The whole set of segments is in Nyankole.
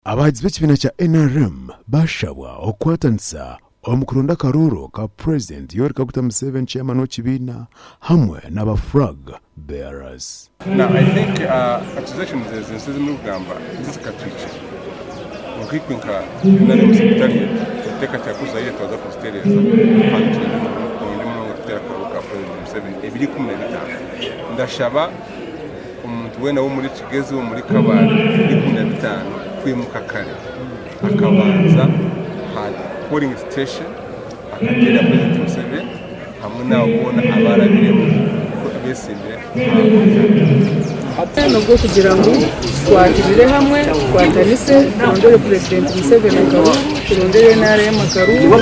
Abahagizi b'ekibiina kya NRM bashabwa okukwatanisa omu kuronda akaruuru ka Purezidenti Yoweri Kaguta Museveni Chairman w'ekibiina hamwe n'aba Flag Bearers. Now I think accusations ezi ensi ezimurikugamba tizikatuhikire kwonka itwe nka NRM secretariat turateekateeka kuzayo twaza kuzitereeza kandi turebe kurungi munonga kuteera akaruuru ka President Museveni ebiro 15. Ndashaba omuntu weena w'omuri Kigezi w'omuri Kabale ebiro 15 kwimuka kare akabanza aha polling station akateera President Museveni hamwe n'abo boona abarabiremu abesimbire aha mwanya. N'ogw'okugira ngu tukwatirire hamwe, tukwatanise turondere Purezidenti Museveni akaruuru, turondere nrm akaruuru,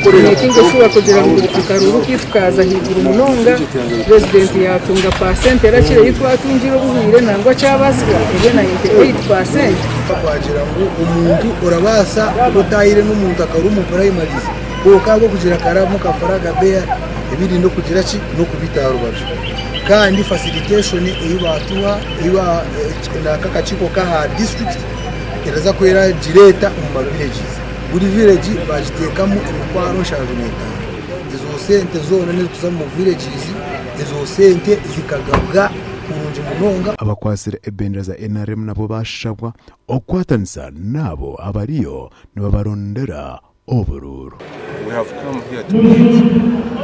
tumekinge shuwa kugira ngu akaruuru kaitu kaaza ahaiguru munonga, Purezidenti yaatunga paasenti erakira ei twatungire obuhwire nangwa kyabaasika ebe 98%. Twagira ngu omuntu orabaasa kuba otaahire n'omuntu akaba ori omu purayimaries kwonka ahabw'okugira karamu ka flag bearer ebindi n'okugira ki n'okubita aha rubaju kandi facilitation ei baatuha ei naka akakiiko k'aha district eraza kuba eragireeta omu ma villages buri village bagiteekamu emitwaro 75 ezo sente zoona n'ezikuza omu villages ezo sente zikagabwa kurungi munonga. Abakwatsire ebendera za nrm nabo bashabwa okukwatanisa n'abo abariyo nibabarondera oburuuru. We have come here to meet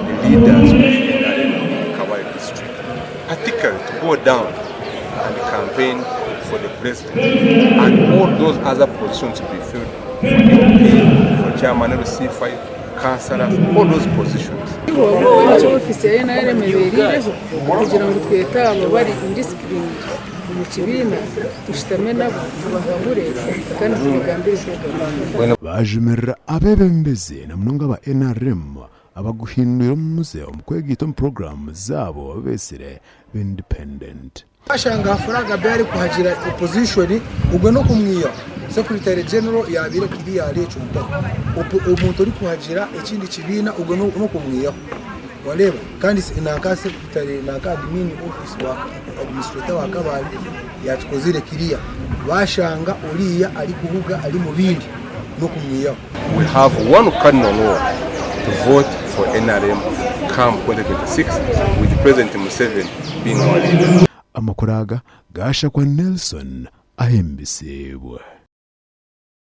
the leaders of NRM in Kabale district, particularly to go down and campaign for the president and all those other positions to be filled for MP, for chairman LC5, councillors, all those positions. Nikyo ofiisi ya NRM ebereireho kugira ngu twete abo abari indisciplined omu kibiina tushutame nabo tubahabure kandi tubagambire kwegarukamu. Baajumirira abeebembezi na munonga aba NRM abaguhindwire omuze omu kwegaita omu puroguraamu zaabo abu beetsire Bindependent. Washanga aha flag abe arikuhagira opposition ogwe nokumwihaho. Secretary General yabaire clear ahari ekyo mpaho. Omuntu orikuhagira ekindi kibiina ogwe nokumwihaho. Wareeba? Kandi nanka secretary nanka admin office wa administrator wa Kabale yakikozire clear. Bashanga oriya arikuhuga ari mubindi nokumwihaho. We have one cardinal role to vote for nrm come 2026 with President Museveni being our leader. Amakuru aga gaashakwa Nelson Ahimbisibwe.